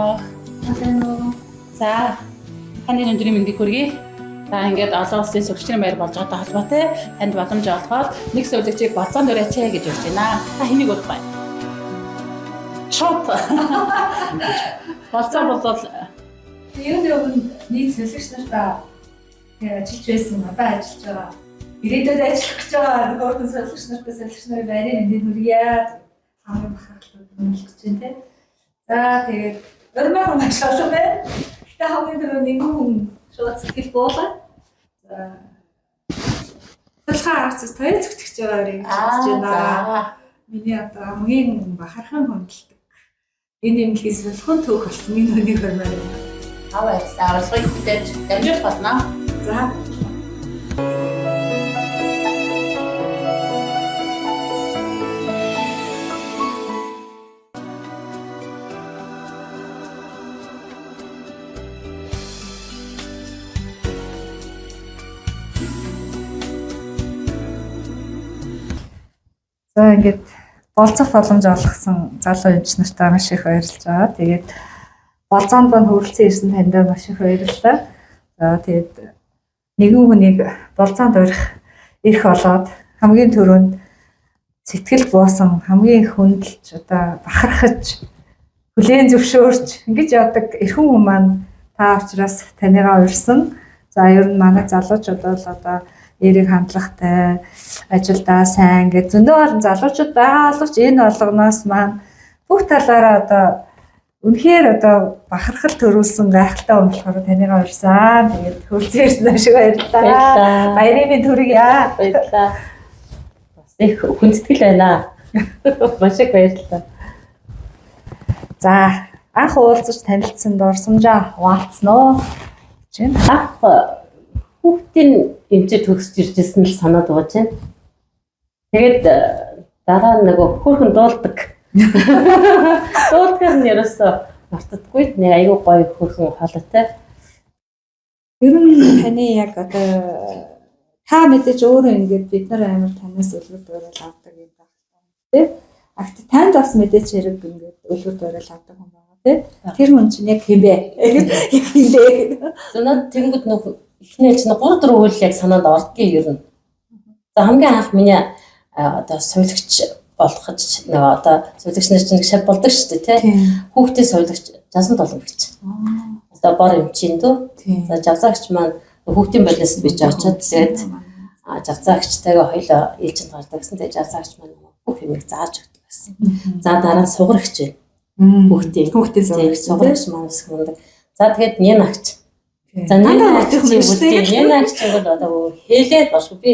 уу? Сайн уу? За, таны өндрийн мэндийг хүргэе. Та ингээд олон улсын сувилчны баяр болж байгаатай холбоотой танд боломж олгоод нэг сувилагчийг болцоонд уриач гэж урьж байна. Та хэнийг удах вэ? Шууд. Болцоо болвол Юуны өмнө нийт сувилагч нартаа ажиллаж байсан, одоо ажиллаж байгаа. Ирээдүйд ажиллах гэж байгаа нөгөө сувилагч нартаа сувилагч нарын байрын мэндийг хүргье. Хамгийн бахархалтай үнэлж гэж байна те. За тэгээд урмаар хүн маш олон байна. Гэтэ хамгийн түрүүнд нэгэн хүн шууд сэтгэл буулаа. За Судалгаа арцс тоёо зүтгэж байгаа өрийг бодож байна. Миний одоо хамгийн бахархан хүндэлдэг. Энэ эмнэлгийн сувилахын түүх болсон энэ үнийг хөрмээр байна. Тав баярлалаа. Оролцоог хүлээж дамжуулах болно. За. За ингээд болцох боломж олгосон залуу эмч нартаа маш их баярлж байгаа. Тэгээд болцоонд банд хүрэлцэн ирсэн таньдаа маш их баярлалаа. За тэгээд нэгэн хүнийг болцоонд урих эрх олоод хамгийн түрүүнд сэтгэл буусан, хамгийн их хүндэлж одоо бахархаж хүлээн зөвшөөрч ингэж яадаг эрхэм хүн маань та учраас таныгаа урьсан. За ер нь манай залуучууд бол одоо эерэг хандлагатай, ажилдаа сайн гэж зөндөө олон залуучууд байгаа боловч энэ болгоноос маань бүх талаараа одоо үнэхээр одоо бахархал төрүүлсэн гайхалтай хүн болохоор таныгаа урьсан. Тэгээд хөрөлцөн ирсэн шиг баярлалаа. Баярлалаа. Баярын минь төргийа. Баярлалаа. Бас их хүндэтгэл байна. Маш их баярлалаа. За анх уулзаж танилцсан дурсамжаа хуваалцсан уу? Чинь Анх хүүхдийн эмчээр төгсөж ирж ирсэн л санаад байгаа чинь. Тэгээд дараа нь нөгөө хөөрхөн дуулдаг. Дуулдгаар нь ерөөсөө мартдаггүй. Нэг айгүй гоё хөөрхөн хоолойтой. Ер нь таны яг одоо та мэдээж өөрөө ингээд бид нар амар танаас үлгэр дуурайл авдаг юм байна тий. А гэхдээ танд бас мэдээж хэрэг ингээд үлгэр дуурайл авдаг хүн байгаа тий. Тэр хүн чинь яг хэн бэ? Яг хэн бэ? За над тэнгүүд нөх эхнээ чинь 3 4 үйл яг санаанд ордгийг ер нь. За хамгийн анх миний одоо сувилагч болох гэж нөгөө одоо сувилагч нар чинь нэг шав болдог шүү дээ тий. Хүүхдийн сувилагч Жансан Долонгч. Одоо бор эмчийн дүү. За жавзаагч маань хүүхдийн болоос би ч очиод тэгээд жавзаагчтайгаа хоёлоо ээлжинд гардаг гэсэн. Тэгээд жавзаагч маань бүх юмыг зааж өгдөг байсан. За дараа нь сугарагч байна. Хүүхдийн Хүүхдийн Тэгээд сувилагч. сугарагч маань бас мундаг. За тэгээд нянагч. За Дандаа нянагч хүүхдийн хүн шүү дээ. нянагч бол одоо бүр хэлээд бошгүй би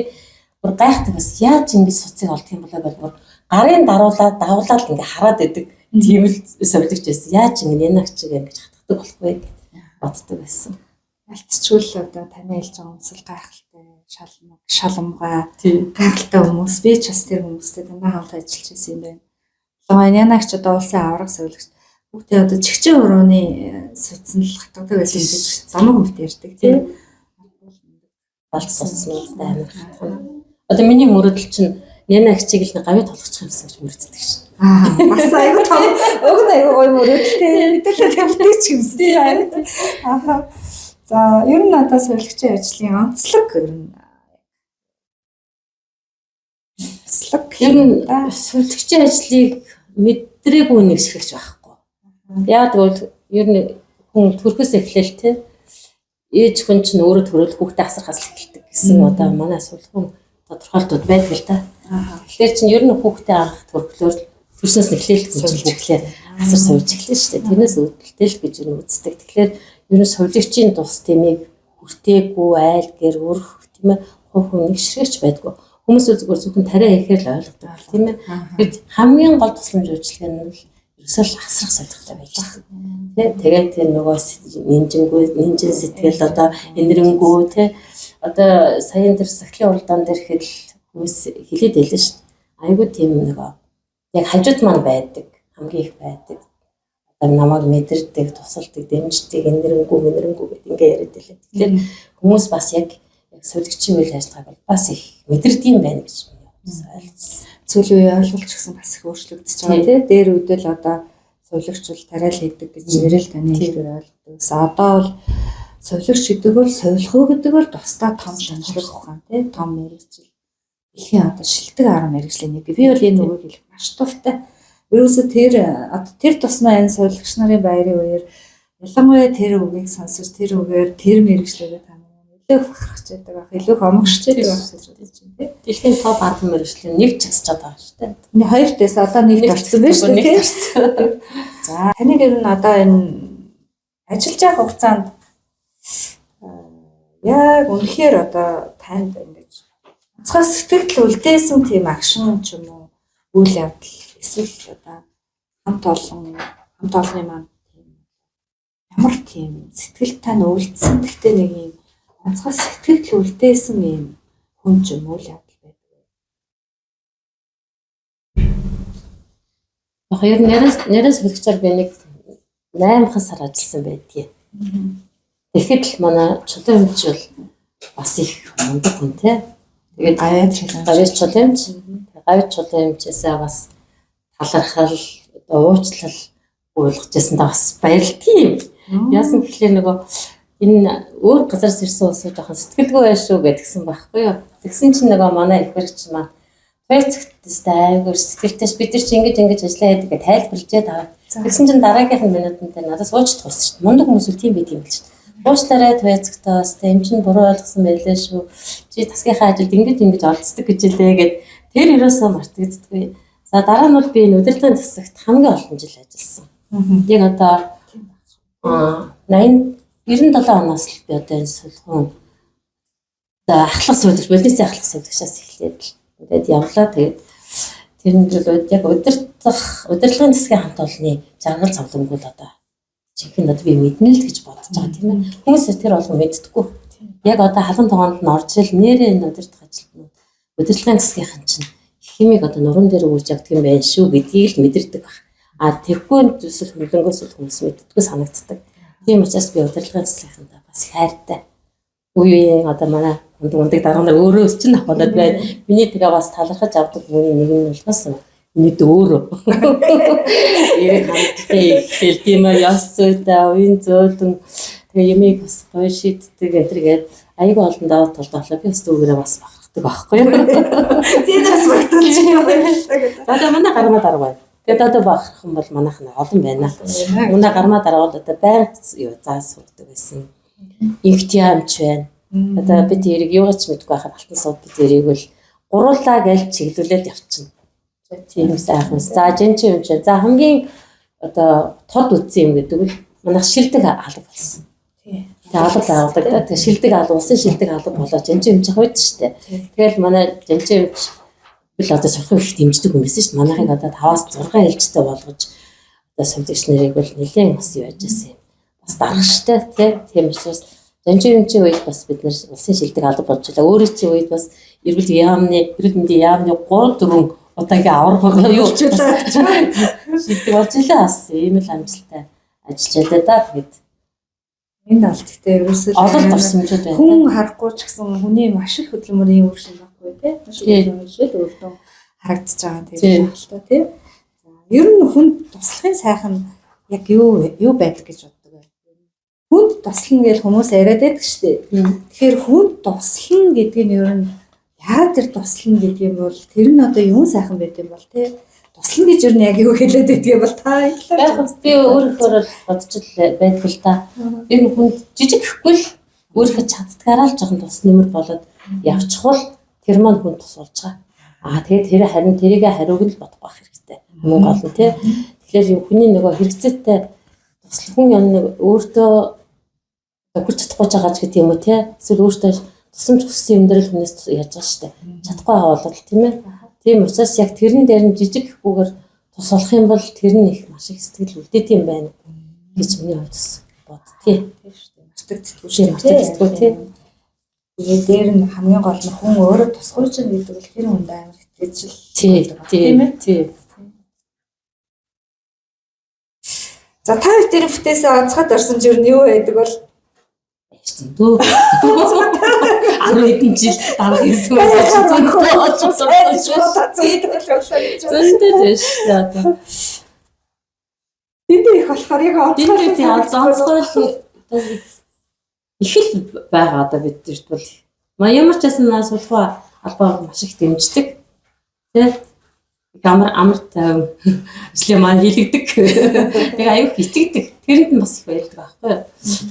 бүр гайхдаг бас яаж ингэж суцыг олдох юм болоо бол бүр гарын даруулаад давуулаад ингээ хараад идэг тийм л совилогч байсан. Яаж ингэ нянагчиг ингэж хатгадаг болох вэ гэж боддог байсан. Альцчгүй л одоо таны хэлж байгаа хүмүүс л гайхалтай, шалмаг, шалмгай, Тийм. гайхалтай хүмүүс. Би ч бас тэр хүмүүстэй дандаа хамт ажиллаж байсан юм байна. Ялангуяа нянагч одоо улсын авраг сувилагч. Хүүхдээ одоо чигчэн урууны судсан л хатгадаг байсан гэж замаг хүмүүст ярьдаг тийм. Балц суцнуудтай амар хатгана. Одоо миний мөрөдөл чинь нянагчиг л гавьяд толгочих юмсан гэж мөрөддөг шин. Аа бас айгу том уг нь айгу гоё мөрөөдөлтэй. Мэдээлэл тавьдаг ч юмсан тийм. Аа. За ер нь одоо сувилагчийн ажлын онцлог ер нь онцлог Ер нь сувилагчийн ажлыг мэдрээгүй нэг ширхэгч байхгүй. Яг тэгвэл ер нь хүн төрхөөс эхлээл те ээж хүн чинь өөрөө төрөөл хүүхдээ асархаас л эхэлдэг гэсэн одоо манай сувилахын тодорхойлтууд байдаг л та. Аа. Тэгэхээр чинь ер нь хүүхдээ анх төрхлөөр төрснөөс нь эхлээл хүн чинь хүүхдээ асар сувилж эхлэн шүү дээ. Тэрнээс үүдэлтэй л гэж ер нь үздэг. Тэгэхээр ер нь сувилагчийн тус тэмийг хүртээгүй айл гэр өрх тийм ээ хувь хүн нэг ширхэгч байдгүй. Хүмүүс зүгээр зөвхөн тариа ихээр л ойлгодог тийм ээ. Тэгэхээр хамгийн гол тусламж үйлчилгээ нь л ерөөсөө л асрах сувилагтай байж байгаа. Тэ тэгээд тэр нөгөө нинжингүй нинжин сэтгэл одоо энэрэнгүү тэ одоо саяын тэр сахлын уралдаан дээр ихэд л хүмүүс хилээд байлаа шүү дээ. Айгуу тийм нөгөө яг хажууд маань байдаг хамгийн их байдаг. Одоо намайг мэдэрдэг, тусалдаг, дэмждэг, энэрэнгүү, мэнэрэнгүү гэдэг ингээ яриад байлаа. Тэгэхээр хүмүүс бас яг яг сувилагчийн үйл ажиллагааг бол бас их мэдэрдэг юм байна гэж миний хувьд ойлгосон. Сүүлийн үеийн ойлголт ч гэсэн бас их өөрчлөгдөж байгаа тий. Дээр үедэл одоо Сувилагч бол тариал хийдэг гэж нэрэл таны хэлээр ойлгодог. Одоо бол сувилагч гэдэг бол сувилах уу гэдэг бол тусдаа том шинжлэх ухаан тий, том мэргэжил. Дэлхийн одоо шилдэг 10 мэргэжлийн нэг. Би бол энэ үгийг хэлэх маш дуртай. Ерөөсө тэр одоо тэр тусмаа энэ сувилагч нарын баярын үеэр ялангуяа тэр үгийг сонсож тэр үгээр тэр мэргэжлээрээ та нар илүү бахархаж байдаг байх, илүү хомогшиж байдаг байх гэж бодож байна тий. Дэлхийн топ 10 мэргэжлийн нэг ч чадаад байгаа шүү дээ. Нэг хоёр дэс одоо нэгт орсон байна шүү дээ тий. За таны ер нь одоо энэ ажиллаж байгаа хугацаанд яг үнэхээр одоо танд ингэж онцгой сэтгэл үлдээсэн тийм action ч юм уу үйл явдал эсвэл одоо хамт олонны маань тийм ямар тийм сэтгэл тань үлдсэн гэхдээ нэг юм онцгой сэтгэл үлдээсэн юм хүн ч юм уу үйл явдал байдаг. Яг ер нь нарийн сувилагчаар би нэг 8 сар ажилласан байдгийг. Тэгэхэд л манай чулуун эмч бол бас их мундаг хүн те. Тэгээд Гавьяат чулуун. гавьяат чулуун эмч. Гавьяат чулуун эмчээсээ бас талархал, одоо уучлал гуйлгаж байсан да бас баярлалтай юм. Яасан гэхлээр нөгөө энэ өөр газараас ирсэн улсууд жоохон сэтгэлгүй байх шүү гэдгсэн байхгүй юу. Тэгсэн чинь нөгөө манай их баригч маань Фейсбүүкээс айгуур сэтгэлтэйш бид нар чи ингэж ингэж ажиллаа гэдэг гэж тайлбарлажээд аваад. Тэгсэн чинь дараагийнх нь минутанд надаас уучлах болсон шүү дээ. Мундаг хүмүүс үл тийм байт юм л шүү дээ. Уучлаарай Фейсбүүктээс тэ эм чинь буруу ойлгосон байлээ шүү. Чи тасгийнхаа ажилд ингэж ингэж оролцдог гэж хэлээ гэд тэр ерөөсөө мартагддаггүй. За дараа нь бол би энэ удирдлагын засагт хамгийн олон жил ажилласан. Яг одоо 80 97 оноос л би одоо энэ сулгуун одоо ахлах сувилагч, больницын ахлах сувилагчаас эхлээд л ингээд явлаа. Тэгээд тэр нь бол яг удирдлагын засгийн хамт олонны жаргал зовлонгүй л одоо жинхэнэ одоо би мэднэ л гэж бодож байгаа тийм ээ. Хүмүүс тэр болгон мэддэггүй. Яг одоо халуун тогоонд нь орж ил нэрээ энэ удирдах ажилтнууд удирдлагын засгийнхан чинь их хэмиг одоо нуруунд дээр үүж явдаг юм байна шүү гэдгийг л мэдэрдэг баг. А тэгэхгүй зүйлсэл хөндлөнгөөс л хүмүүс мэддэггүй санагддаг. Тийм учраас би удирдлагын засгийнхандаа бас хайртай. Үе үеийн одоо манай ундаг дарга нар өөрөө чинь аваад байна. Миний тэгээ бас талархаж авдаг хүний нэг нь бол бас миний өөрөө. Эрэг хандлагын ихтэл тийм ээ ёс зүйтэй, уян зөөлөн тэгээ юмыг бас гоё шийддэг энэ төр гээд айгүй олон давуу талд болохоор би бас дүүгээрээ бас бахархдаг байхгүй юу. Тийм бас багтуулж байна. За тэгээ манай гармаа дарга байна. Тэгээд одоо бахарх юм бол манайх нь олон байна. Манай гармаа дарга бол одоо байнга юу заа сурдаг байсан. Инхт яамч байна. Одоо бид тэрийг юугаач мэдгүй байхад алтан сууд бид тэрийг бол гуруулаа гэж чиглүүлээд явчихна. Тийм сайхан. За жинчин юм чинь. За хамгийн одоо тод үтсэн юм гэдэг нь манайх шилдэг алба болсон. Тэгээ алба байгуулдаг да. Тэгээ шилдэг алба улсын шилдэг алба болоо жинчин юм чинь хойд штэ. Тэгэл манай жинчин юм бил одоо сурах их дэмждэг юм байсан шүү дээ. Манайхыг одоо 5-аас 6 ээлжтэй болгож одоо сувилагч нарыг бол нэлээд бас юу яаж байсан юм. Бас даргаштай тий. Тийм учраас Жанжин юмчийн үед бас бид нэр улсын шилдэг алба болж байлаа. Өөрөө чи үед бас эрүүл мэндийн яамны 3 4 удаагийн аварга юу шилдэг болж илээ бас ийм л амжилттай ажиллаж байлаа да. Тэгээд Энэ бол гэхдээ ерөөсөө олон дурсамжууд байна. Хүн харахгүй ч гэсэн хүний маш их хөдөлмөрийн үр шин байхгүй тий. Маш их хөдөлмөршил өөртөө харагдаж байгаа тийм л та тий. За ер нь хүнд туслахын сайхан яг юу байдаг гэж боддог вэ? Хүнд туслана гэж хүмүүс яриад байдаг шүү дээ. Тэгэхээр хүнд туслана гэдэг нь ер нь яа тэр туслана гэдэг юм бол тэр нь одоо юун сайхан байд юм бол тий. Туслана гэж ер нь яг юу хэлээд байдаг юм бол та Яг би өөрөөр л бодож л байдаг л та. Ер нь хүнд жижиг гэхгүй л өөрийнхөө чаддгаараа л жоохон тус нэмэр болоод явчихвал тэр маань хүн тус болж байгаа. Аа тэгээд тэр харин тэрийгэ хариуг нь л бодох байх хэрэгтэй. Мөн гол нь тий. Тэгэхээр хүний нөгөө хэрэгцээтэй туслах хүн юм нэг өөртөө хүрч чадахгүй байгаа ч гэдэг юм уу тий. Эсвэл өөртөө тусламж хүссэн юм дээр л хүнээс яаж байгаа шүү дээ. Чадахгүй байгаа бол тийм ээ. Тийм учраас яг тэрэн дээр нь жижиг гэхгүйгээр тус болох юм бол тэр нь их маш их сэтгэл үлдээд юм байна гэж миний хувьд боддгийг. Тийм шүү дээ. Мартагддаггүй шүү дээ. Мартагддаггүй тий. Тэгээд дээр нь хамгийн гол нь хүн өөрөө тусгүйч гэдэг бол тэр хүнд амар итгэж л тийм ээ. Тийм. За та бүхэн бүтээсэн онцгой дурсамж ер нь юу байдаг бол зөндөө. 10 хэдэн жил дарга хийсэн байх зөндөө шүү дээ. Дэндүү их болохоор яг Дэндүү тий онцгойлон их л байгаа одоо бид нарт бол. Ямар ч байсан наа сулгаа албаа маш их дэмждэг. Тэ их амар амар тайван ажлын маань хийлэгдэг. Тэгээ аюух итгэдэг. Тэрэнд нь бас их баярлдаг байхгүй юу?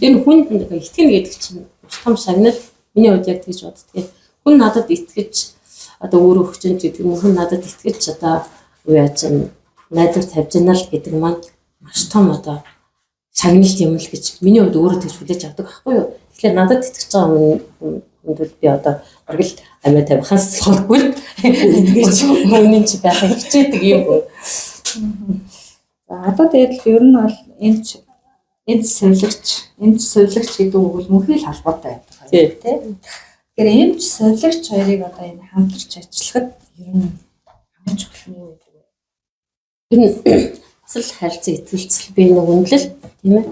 Энэ хүнд итгэнэ гэдэг чинь маш том шагнал. Миний хувьд яг тэгж боддог. Хүн надад итгэж одоо өөрөө хүчин гэдэг юм хүн надад итгэж одоо юу яаж юм найдвар тавьж байна л гэдэг маань маш том одоо шагнал юм л гэж миний хувьд өөрөө тэгж хүлээж авдаг байхгүй юу? Тэгэхээр надад итгэж байгаа хүнд бол би одоо бараг л амиа тавихаас холгүй л ингэж үнэн чи байхыг хичээдэг юм. За одоо тэгээд ер нь бол эмч эмч сувилагч гэдэг үг бол мөнхийн л холбоотой байдаг хоёр тий. Тэгэхээр эмч сувилагч хоёрыг одоо энэ хамтарч ажиллахад ер нь хамгийн чухал нь юу гэдэг вэ? Тэр нь бас л харилцан итгэлцэл бий нэг үнэлэл тийм ээ.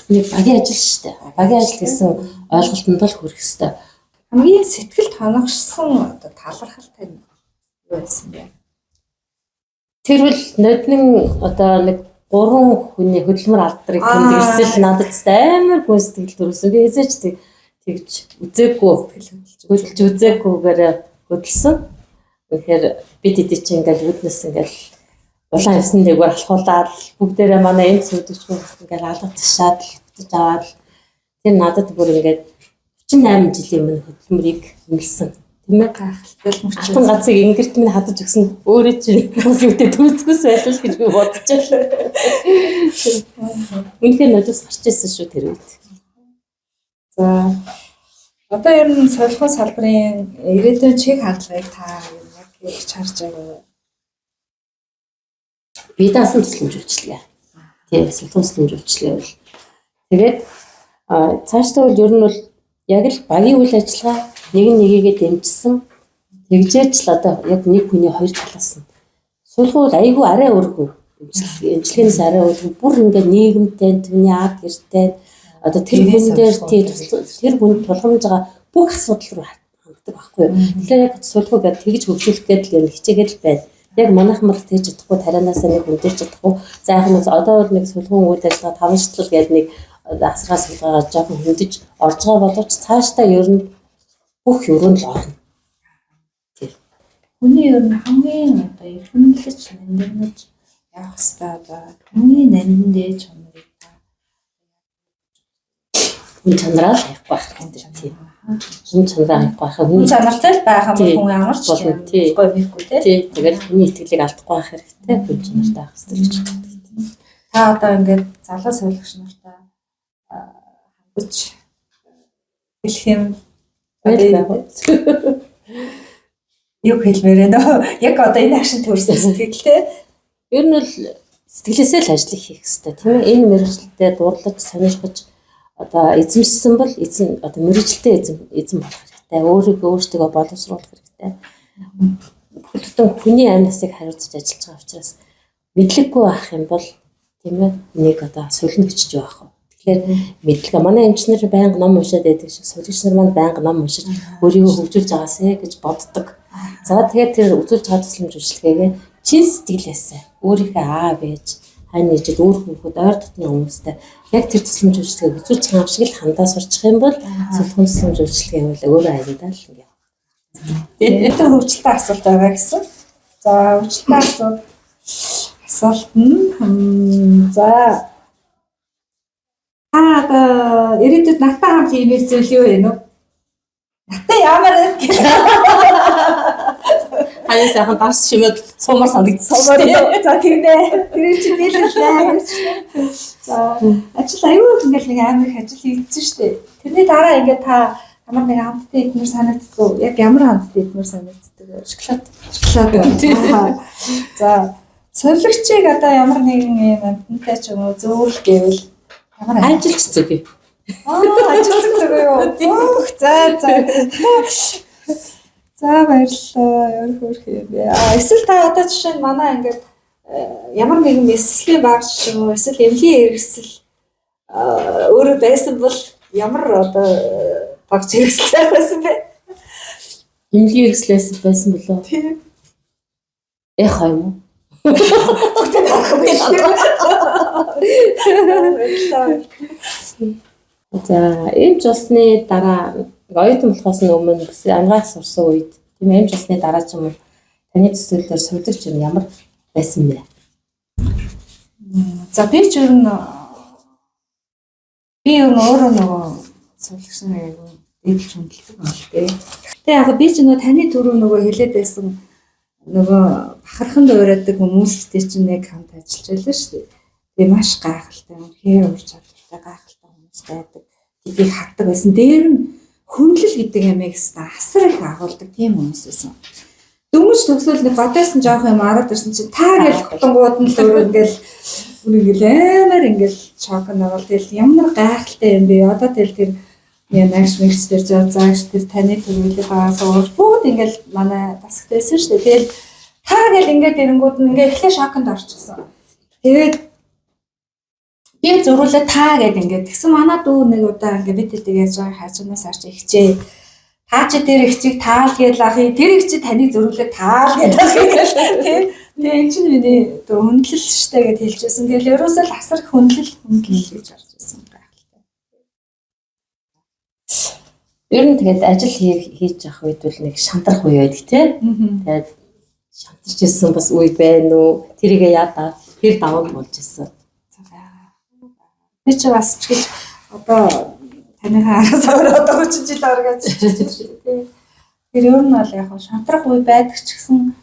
Нэг багийн ажил шүү дээ. Багийн ажил гэсэн ойлголтод л хүрэх ёстой. Хамгийн сэтгэлд хоногшсон одоо талархал тань юу байсан бэ? Тэр бол ноднин одоо нэг 3 хүний хөдөлмөр алдрыг тэмдэглэсэл надад амар гүн сэтгэл төрүүлсэн. Би хэзээ ч тэгж үзээгүй, хөдөлж үзээгүйгээр хөдөлсөн. Үнэхээр бид хэдий чинь ингээл үүднээс ингээл улаан ёсны нэгвэр алхуулаад бүгдээрээ манай эмч сүдэгч хүмүүс ингээл алга ташаад л бүтэж аваад тэр надад бүр ингээд 38 жилийн өмнө хөдөлмөрийг үнэлсэн. Тийм ээ. Гайхалтай л мөч. Алтан ганцыг ингэрт минь хадаж өгсөн өөрөө чинь бас юутэй түүцгүйс байлаа л гэж би бодчихлаа. Үнэхээр нодос гарч ирсэн шүү тэр үед. За одоо ер нь сувилахын салбарын ирээдүйн чиг хандлагыг та яг гэж харж байгаа вэ? Би даасан тусламж үйлчилгээ. Тийм, сувилахын тусламж үйлчилгээ бол. Тэгээд цаашдаа бол ер нь бол яг л багийн үйл ажиллагаа нэг нь нэгийгээ дэмжсэн тэгжээч л одоо яг нэг хүний хоёр талаас нь. Сулгуу бол айгүй арай өргөн. Эмчилгээнээс арай өргөн. Бүр ингээд нийгэмтэй, түүний ад гэртэй одоо тэр хүн дээр тий тэр хүнд тулгамж байгаа бүх асуудал руу ханддаг байхгүй юу. Тэгэхээр яг сулгуу гэдэг тэгж хөгжүүлэх гээд л юм хичээгээд л байна. Яг манайхан бол тэгж чадахгүй, тарианаасаа нэг хүн дээр чадахгүй. За яг нь одоо бол нэг сулгуун үйл ажиллагаа таван шатлал гэдэг нэг асаргаа сулгаагаа жоохон хөндөж орж байгаа боловч цаашдаа ер нь бүх ерөөн л орно. Хүний ер нь хамгийн одоо эрхэмлэж, нандинаж явах ёстой одоо хамгийн нандин дээд чанарыг та Хүн чанараа л хаяхгүй байх хэрэгтэй тийм. Хүн чанараа хаяхгүй байх. Хүн чанартай л байх юм бол хүн ямар ч тий. гой мэхгүй тий. Тий. Тэгээд хүний итгэлийг алдахгүй байх хэрэгтэй. Хүн чанартай байх хэрэгтэй гэж боддог. Та одоо ингээд залуу сувилагч нартай хандаж хэлэх юм Байл юу хэлмээр байна вэ? Яг одоо энэ агшин төрсэн сэтгэлтэй. Ер нь бол сэтгэлээсээ л ажлыг хийх хэрэгтэй тийм ээ. Энэ мэргэжилтэд дурлаж, сонирхож одоо эзэмшсэн бол эзэн одоо мэргэжилтээ эзэн болох хэрэгтэй. Өөрийгөө өөртөө боловсруулах хэрэгтэй. Бүхэлдэн хүний амь насыг хариуцаж ажиллаж байгаа учраас мэдлэггүй байх юм бол тийм ээ нэг одоо сулна гэж юу байх вэ? Тэгэхээр мэдлэг манай эмч нар байнга ном уншаад байдаг шиг сувилагч нар маань байнга ном уншиж өөрийгөө хөгжүүлж байгаасэ гэж боддог. За тэгээд тэр үзүүлж байгаа тусламж үйлчилгээгээ чин сэтгэлээсээ өөрийнхөө аав ээж хань ижил өөр хүүхэд ойр дотны хүмүүстэй яг тэр тусламж үйлчилгээг үзүүлж байгаа юм шиг л хандаа сурчих юм бол сувилахын тусламж үйлчилгээ юм л өөрөө аяндаа л ингэ. Это хөгжилтэй асуулт байгаа гэсэн. За хөгжилтэй асуулт нь за та одоо ирээдүйд надтай хамт хиймээр зүйл юу вэ нөө? Надтай ямар вэ гэх Хаяа сайхан дарс шимэд суумар санагдсан. сумаар за тийм ээ. Тэр чинь биелэлээ. За ажил аюу их ингээл нэг амар их ажил хийсэн шүү дээ. Тэрний дараа ингээд та ямар нэг амттай идмэр санагддгүү. Яг ямар амттай идмэр санагддаг вэ? Шоколад. Шоколад. За сувилагчийг одоо ямар нэгэн юм амттай ч юм уу зөөл гэвэл ямар амт? Ажилч зүг. Аа ажилч зүг юу? Өөх за за. За баярлалаа. Ямар хөөрх юм бэ? Аа эсвэл та одоо жишээ нь манай ингээд ямар нэгэн мэсэслийн багш ч юм уу эсвэл эмнэлгийн хэрэгсэл өөрөө байсан бол ямар одоо багш хэрэгсэл байсан бэ? Эмнэлгийн хэрэгслээс байсан болоо. Тийм. Эхо юм уу? За, эмч болсны дараа оюутан болохоос өмнө бас ангаах сурсан үед тийм эмч болсны дараа ч юм уу таны төсөөллөөр сувилагч юм ямар байсан бэ? За би ч ер нь би ер нь өөрөө нөгөө сувилагч нар айгүй дээдлж хүндэлдэг юм л дээ. Гэтэ яг би ч нөгөө таны түрүү нөгөө хэлээд байсан нөгөө бахарханд уурайдаг хүмүүстэй чинь нэг хамт ажиллаж байлаа шүү дээ. Тэгээ маш гайхалтай, үнэхээр ур чадвартай гайхалтай хүмүүс байдаг. Гэдгийг хардаг байсан. Дээр нь хүндлэл гэдэг ямыг өстой асар их агуулдаг тийм хүмүүс байсан. Дөнгөж төгсөөл нэг гадаасан жоох юм араад ирсэн чинь та гэж хотонгууд нь л өөр ингээл бүр ингээл амар ингээл шок навал тэгэл ямар гайхалтай юм бэ. Одоо тэгэл тэр янагш мэгч тэр заагч тэр таны төрөлийнхаа сууж бүгд ингээл манай дасагт байсан шүү дээ. Тэгэл та гэл ингээд ирэнгүүд нь ингээ эхлээ шоконд орчихсон. Тэгээд би зурулаа та гэд ингээд тэгсэн манай дүү нэг удаа ингээд бид тэдэг яаж байгаа хажуунаас арч ихчээ. Та чи тэр ихчийг таал гэж ах юм. Тэр их чи таныг зөрүүлээ таал гэж ах юм гэл тий. Тэгээ эн чинь миний одоо хүндлэл штэ гэд хэлжсэн. Тэгэл ерөөсөө л асар их хүндлэл хүндлэл гэж орж ирсэн гайхалтай. Ер нь тэгээд ажил хийж явах үед бол нэг шантрах үе байдаг тий. Тэгээд шантарч ирсэн бас үе байна уу? Тэрийгээ яадаа тэр даван болж ирсэн. За байгаа. Би чи бас ч гэж одоо таныхаа араас өөр одоо 30 жил оргож тий. Тэр ер нь бол яг шантрах үе байдаг ч гэсэн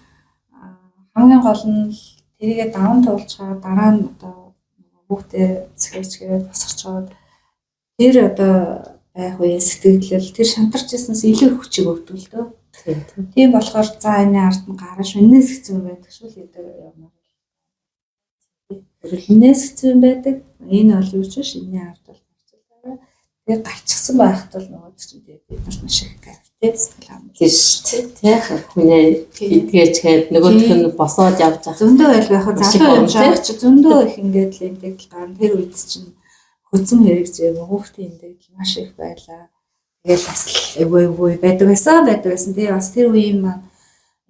хамгийн гол нь тэрийгэ даван туулж байгаа дараа нь одоо хүүхдээ цэцгээчгээд босгочоод тэр одоо байх үе сэтгэлдэл тэр шантарч ирсэнээс илүү их хүчийг өгдөг л дөө. Тийм болохоор за энэ ард нь гарна шүү. Энэс хэцүү байдаг шүү л гэдэг юм. Энэс хэцүү юм байдаг. Энэ бол юу ч биш. Энэний ард бол гарч байгаа. Тэгээ гарчихсан байхад бол нөгөө чинь тэгээ бид нарт маш их гайхалтай сэтгэл ханамж. Тийм шүү дээ. Тий. Хүнээ идгээчгээд нөгөөх нь босоод явж байгаа. Зөндөө байл байх Маш их залуу юм юм, тий. шиг чи зөндөө их ингээд л эндэгдэл гарна. Тэр үед чинь хөцөн хэрэгжээ, хүүхдийн эндэгдэл маш их байлаа. Тэгэл бас л эвгүй эвгүй байдаг байсан, байдаг байсан. Тэгээ бас тэр үеийн маань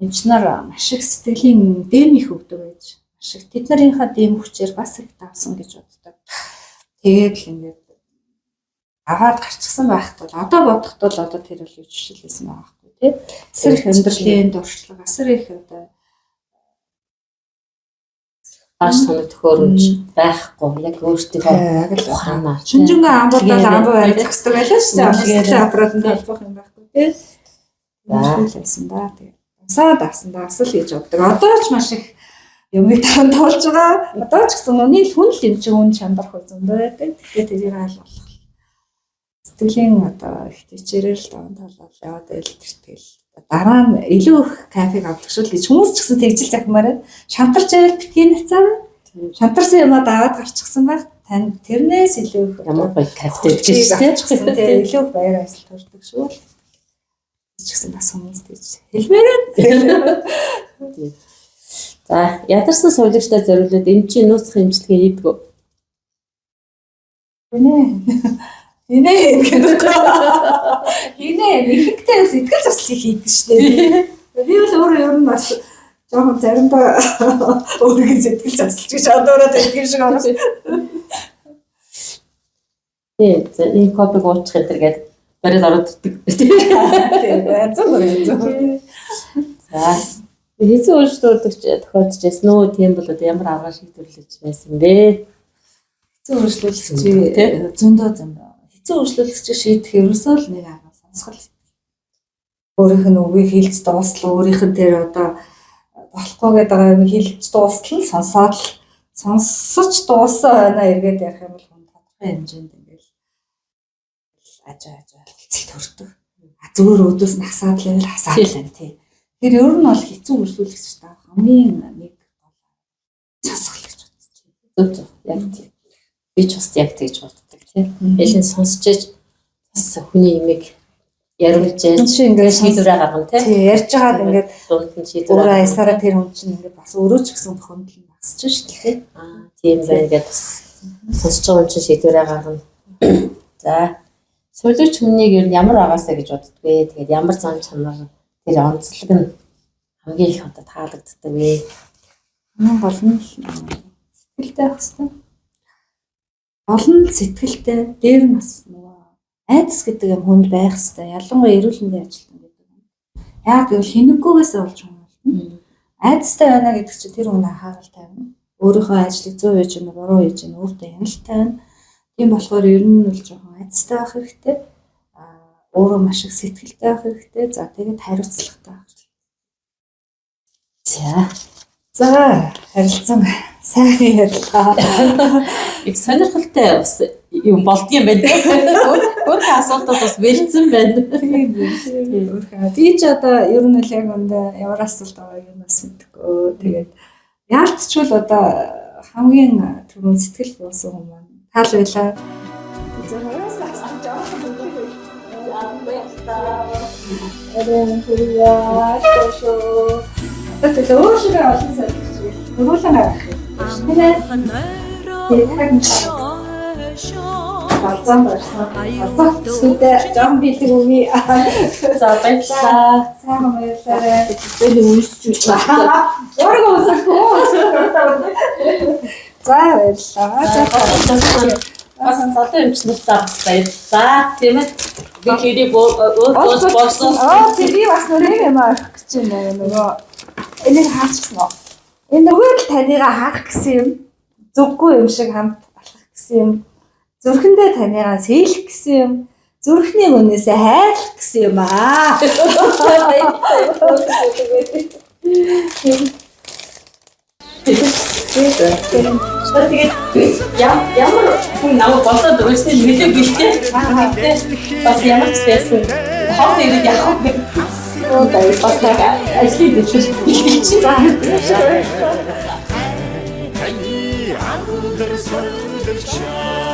эмч нар маш их сэтгэлийн дэм их өгдөг байж. Маш их тэд нарынхаа дэм хүчээр бас их давсан гэж боддог. Тэгээд л ингээд аваад гарчихсан байхад бол одоо бодоход бол одоо тэр бол юу жишээлсэн байгаа байхгүй тий. Асар их амьдралын дуршлага, асар их одоо Бааш санаг төхөөрөмж байхгүй. Яг өөртөөхөө яг л ухаанаар. Шинжэнгөө амбуудаа Тэгээд- амбуу барай зогсдог байлаа шүү дээ. Тэгээд- Амбуудаа аппаратанд холбох юм байхгүй тий. За. Байсан да. Тэгээд дасаа дасан дасал гэж боддог. Одоо ч маш их юмыг таан тоолж байгаа. Одоо ч гэсэн үний л хүн л юм чи үн чандрах үе зөндөө байдаг. Тэгэхээр тэрийг айл болох. Сэтгэлийн одоо их тэчээрэл л даван тоолол яваад байл тэртэл дараа нь илүү их кафег авдаг шүү л гэж хүмүүс ч гэсэн тэгжил захимаар байна. Шантарч байвал битгий нацаа. Шантарсан юмаа даваад гарчихсан байх. Тань тэрнээс илүү их Ямар гоё кайфтай гэж хүчийг тий. авчихсан тий илүү их баяр баясгал төрдөг шүү л. Ч гэсэн бас хүмүүс тэгж хэлмээр байна. За, ядарсан сувилагчтай зориулаад эмчийн нууцхан эмчилгээ хийдэг үү? Гинэ. Гинэ гэдэг. Гинэ ихэнхдээ сэтгэл зовслыг хийдэг шүү дээ. Би бол өөрөө ер нь бас жоохон заримдаа өөрийгөө сэтгэл зовсолч гэж андуураад байдаг юм шиг байна. Тий, за энэ кофег уучих энэ төр гээд бариад ороод ирдэг. Тийм зөв зөв. За. Хэцүү өөрчлөлтөж тохиолдож байсан үү? Тийм бол одоо ямар арга шийдвэрлэж байсан бэ? Хэцүү өөрчлөлтч Тий. зөндөө зөндөө. Хэцүү өөрчлөлтч шийдэх ерөөсөө л нэг арга сонсгол. Өөрийнх нь үгийг хэлж дуусал өөрийнх нь тэр одоо болохгүй гэдэг байгаа юм хэлж дуустал нь сонсоод л сонсож дууссан хойноо эргээд ярих юм бол хүн тодорхой хэмжээнд ингээл ажаа ажаа хэлцэл төрдөг. А зүгээр өөдөөс нь хасаад л байвал хасаад л байна тий. Тэр ер нь бол хэцүү үйлчлүүлэгч та хамгийн нэг гол сонсгол гэж бодсон. Зөв зөв. Яг тийм. Би ч бас яг тэгж боддог тий. Элэн сонсч ээж бас хүний имийг яриулж Хүн ээж чинь ингээд шийдвэрээ гаргана тий. Тий, ярьж байгаад ингээд Дунд нь шийдвэр өөрөө аясаараа тэр хүн чинь ингээд бас өөрөө ч гэсэн бохомдол нь багсч шүү дээ. Аа, тийм байна гэдээ бас сонсож байгаа юм чинь шийдвэрээ гаргана. За. Сувилагч хүнийг ер нь ямар байгаасаа гэж боддгоо. Тэгээд ямар зам чанар тэр онцлог нь хамгийн их одоо таалагддаг вэ? Хамгийн гол нь сэтгэлтэй байх хэрэгтэй. Гол нь сэтгэлтэй, дээр нь бас нөгөө айдас гэдэг юм хүнд байх хэрэгтэй. Ялангуяа эрүүл мэндийн ажилтан гэдэг юм. Яг гэвэл хинэггүйгээс болж хүн болно. Айдастай байна гэдэг чинь тэр хүн анхаарал тавина. Өөрийнхөө ажлыг зөв хийж гэнэ, буруу хийж гэнэ, өөртөө хяналт тавина. Тийм болохоор ер нь бол жоохон айдастай байх хэрэгтэй. Аа, өөрөө маш их сэтгэлтэй байх хэрэгтэй. За, тэгээд хариуцлагатай байх хэрэгтэй. За. За, харилцан сайхан ярьлаа. Их сонирхолтой бас юм болдгийм байна. Өөр асуултууд бас бэлдсэн байна. Тийм. Би ч одоо ер нь л яг үндэ ямар асуулт байгааг нь бас мэдэхгүй. Тэгээд яалтчвал одоо хамгийн түрүүн сэтгэл буусан хүн маань таал байлаа. Зөвхөн асууж жоохон хөнгө. За, баярлалаа. Арай хүрье. Шүү. Одоо тэгэл өөрсдөө олон солилцож хөрвүүлэн гаргах юм. Тийм ээ. Тэгээд болзоонд орсон. Болзоо сүдэ жам бэлэг өгье. За, баярлалаа. Сайхан баярлалаа. Би үнсч байна. Өөрийгөө өсөхгүй. За, баярлалаа. За, Бас залуу эмч нартаа бас баярлалаа. Тийм ээ. Би тэрийг өөд болсон. Аа, тэр бас нэг юм авах гэж байна нөгөө. Энийг хаачихсан уу? Энэ нөгөө л таныгаа харах гэсэн юм. Зүггүй юм шиг хамт алхах гэсэн юм. Зүрхэндээ таныгаа сэлэх гэсэн юм. Зүрхний үнээсээ хайрлах гэсэн юм аа. Тэгээд ямар хүн намайг болоод өөрсдөө нөлөө бэлтээ. Гэхдээ бас ямар ч байсан хоос ирээд явах вэ? Бас нэг ажлын төлөв бэлтгэл чинь. Таны андер сольдогчаа.